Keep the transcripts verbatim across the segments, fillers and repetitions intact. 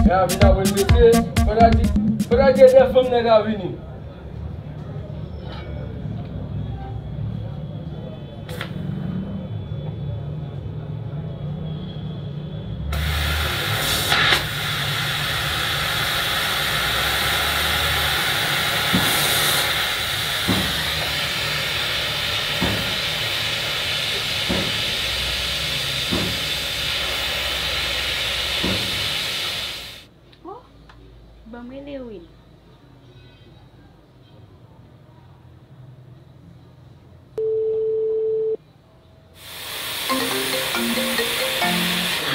Nèg ap vin apre l mete, pandan di, pandan di e de fanm nèg ap vini. Oh, ban m rele Will.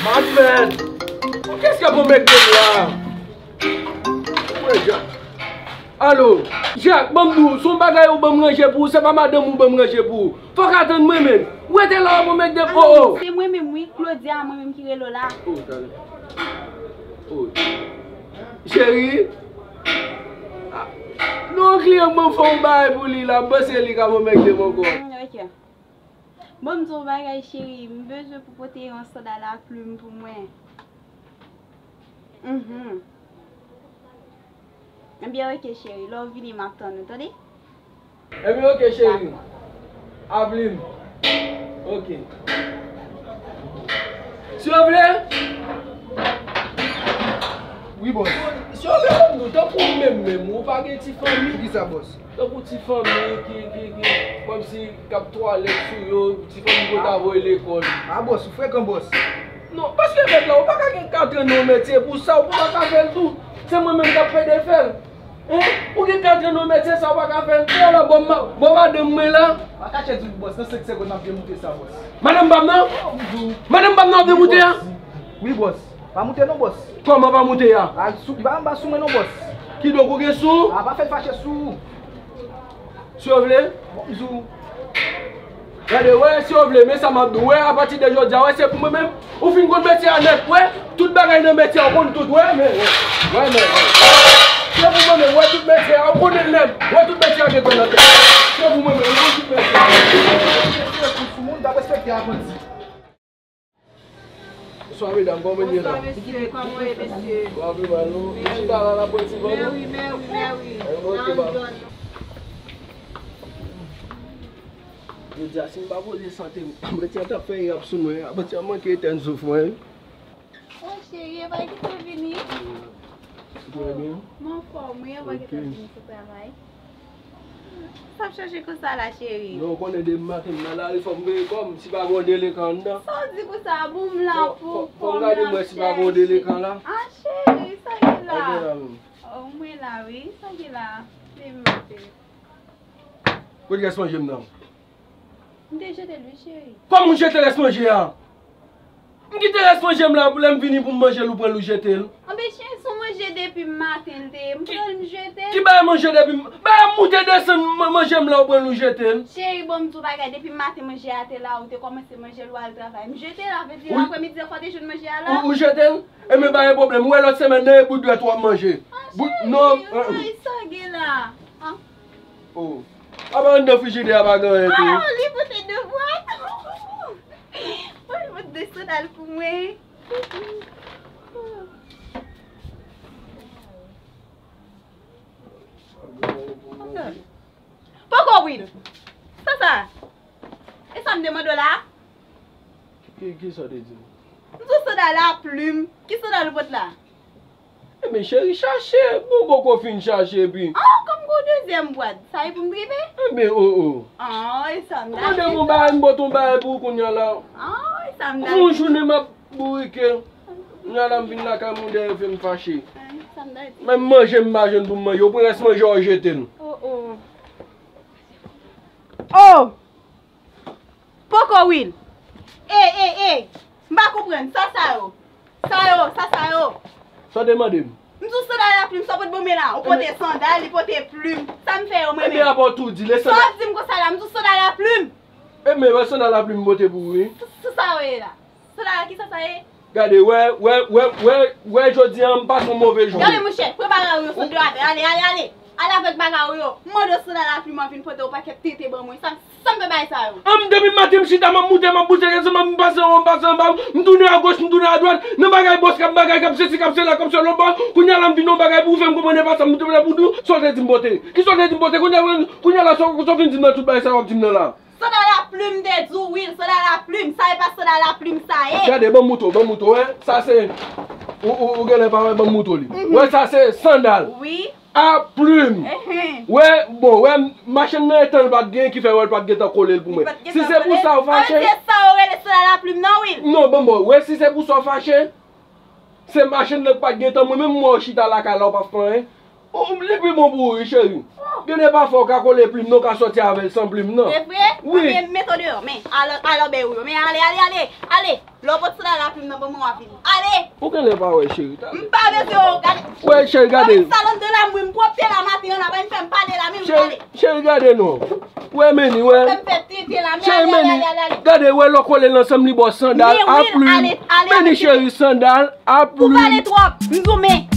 Madmèl! Kiyès k ap mèt de m la? Mwen, Jack. Alo, Jack, ban m di w, se yon bagay ou ban m ranje pou ou, se pa madanm ou ban m ranje pou ou. Fòk atann mwen menm. Ou rete la w ap mèt de m, oh, oh. Se mwen menm wi, Claudia, mwen menm ki rele w la. Oh, talè. Oh. Cheri. Ah, non, kliyan m fè yon bagay pou li la, m panse li ka mèt de m ankò. Mm, ok. Bon, m di w yon bagay, cheri. M bezwen pou pote yon sandal a plim pou mwen. Mhm. Ebyen, ok, cheri. Lè w vini, m ap tann ou, tande? Ebyen, ok, cheri. A plim. Ok. Si w vle. Wi, bòs. Si w vle, m di w, tankou w menm menm, ou pa gen ti fanmi? Kisa, bòs? Tankou ti fanmi ki, ki, ki, kòmsi k ap twalèt sou yo, ti fanmi yo ta voye lekòl. A, bòs, ou frekan, bòs. Non, paske mèt la, ou pa ka gen katran nan yon metye pou sa, ou pa ka fè l tou. Se mwen menm k ap pede fè l. Hein? Ou gen katran nan yon metye sa, ou pa ka fè l. Ou la, bon, ma-, bon, madanm mwen la. Pa kache di w, bòs, nan senk segonn, m ap demoute sa, bòs. Madanm pa m nan? Madanm pa m nan ap demoute a? Wi, bòs. Pa moute non, bòs. Kòman pa moute a? A, sou, li pa anba sou mwen non, bòs. Kidonk ou gen sou? A, pa fè l fache sou ou. Si w vle. Bon, m di w. Gade, wè, si w vle, men sa m ap di w, wè, apati de jodi a, wè, se pou mwen menm. Ou fin konn metye a nèt, wè. Tout bagay nan metye a, ou konn tout, wè, men, wè, wè, men, wè. Se pou mwen menm, wè, tout metye a, ou konnen l nèt. Wè, tout metye a gen kò nan tèt. Se pou mwen menm, ou konn tout metye a. Sou moun, t ap respekte apranti. Bonswa, medam, kòman n ye la? Bonswa, mesye, kòman w ye, mesye? Bon, pi mal, non? Ou chita la, n ap pran ti van, non? Mèwi, mèwi, mèwi. Ay, bon, ok, ba. Jodi a, si m pa poze sante m, apranti an t ap fè rap sou mwen, apranti an manke etèn souf mwen. O, cheri, e pa gentan vini? Ou trè byen? M anfòm, wi, e pa gentan vini sou travay. Sa ap chache konsa la, cheri? Non, ou konnen depi maten m nan lari, fò m veye kò m, si pa gen yon delekan anndan. Sa w di konsa, bon, m la pou, pou m gade mwen si pa gen yon delekan la. A, cheri, sa gen la? O, mwen la, wi, sa gen la? Veye m maten. Kote rès manje m nan? M te jete l, wi, cheri. Kòman w jete rès manje a? M kite rès manje m la, lè m vini pou m manje l, ou pran l, ou jete l. Anben, cheri, se yon manje depi maten l te ye. M pran l, m jete l. Ki bagay manje depi m-, bagay moute desann man-, manje m la, ou pran l, ou jete l. Cheri, bon, m di w bagay, depi maten manje a te la, ou te kòmanse manje l, ou al travay. M jete l, sa vle di aprèmidi an, fò w te jwenn manje a la. Ou, ou jete l? Ebyen, pa gen pwoblèm. Ou wè lòt semèn nan, e bout dwèt w ap manje. A, cheri, sa gen la? A. Oh. Apa anndan frijidè a pa gen anyen tou? Oh, li pote de bwat. Oh, li pote de sandal pou mwen. Poko, Will. Sa sa? E sa m te mande w la? Ki, ki sa w te di m? M di w sandal a plim. Ki sandal ou pot la? Ebyen, cheri, chache. Bon, poko fin chache, epi. Ah, kòm gon dezyèm bwat. Sa e pou m tripe? Ebyen, oh, oh. Ah, e sa m ta. Mande m yon bagay, m pot yon bagay pou ou kounye a la. Ah, e sa m ta. Yon jounen m ap bourike. Kounye a la, m vin lakay moun dèyè fè m fache. Ah, e sa m ta. Menm manje, m pa jwenn pou m manje. Ou pran rès manje a, ou jete l. Oh, oh. Oh! Poko, Will. E, e, e. M pa konprann. Sa, sa yo. Sa yo, sa, sa yo. Sa w te mande m? M di w sandal a plim, sa w pot ban mwen la. Ou pote sandal, li pote plim. Sa m fè yo, mwen menm? Ebyen, apa w tou di, le sandal. Sa w ap di m konsa la, m di w sandal a plim. Ebyen, wè sandal a plim m pote pou ou, wi. Sa, sa, sa yo ye la. Sandal la, kisa sa ye? Gade, wè, wè, wè, wè, wè, jodi a, m pase yon move jounen. Gade, monchè, prepare w yon sot de apèl. Ale, ale, ale. Al avèk bagay ou yo. M mande w sandal a plim an vin pote yon pakèt tenten ban mwen. Sa, sa m fè bagay sa yo? An, depi maten m chita, m ap moute, m ap boute, se m ap pase anwo, m pase anba, m tounen agoch, m tounen adwat, nan bagay bòs k ap bagay, k ap sesi, k ap sela, k ap sou lòt bò. Kounye a la, m vin yon bagay pou w fè, m konprann pa sa, m te vle pou w, sa w te di m pote. Kisa w te di m pote? Kounye a, kounye a la, sa w, sa w fin di m nan tout bagay sa w ap di m nan la? Sandal a plim, m te di w, wi, sandal a plim. Sa e pa sandal a plim, sa ye. Gade, ban m moutre w, ban m moutre w, wè. Sa se, ou, ou, ou genlè pa wè, ban m moutre w li. Wè, sa se sandal. Wi. A plim. Wè, bon, wè, machann nan etan l pa t gen ki fè wè l pa t gentan kole l pou mwen. Si se pou sa w fache. Se sa yo rele sandal a plim nan, wi. Non, bon, bon, wè, si se pou sa w fache, se machann nan k pa t gentan, mwen menm m wè w chita lakay la, w pa fè anyen. Ou, li pi bon pou ou, wi, cheri. Genlè pa fè w ka kole plim nan, w ka sòti avè l san plim nan. Se vre? Wi. Anben, mete w deyò, men, alò, alò, bèy ou yo, men, ale, ale, ale, ale. Lè w pot sandal a plim nan ban mwen w ap vini. Ale! Ou genlè pa wè, cheri, talè. M pa bezwen w, gade. Wè, cheri, gade. Sa lòt de la, mwen, m pwòpte la maten an, la, pa vin fè m pale la, men m pale. Cheri, gade non. Wè, Meni, wè. Fè m fè tenten la, men ale, ale, ale, ale. Gade, wè, lè w kole l ansanm, li ba w sandal a plim. Meni, cheri, sandal a plim. Ou pale twòp. M di w, men,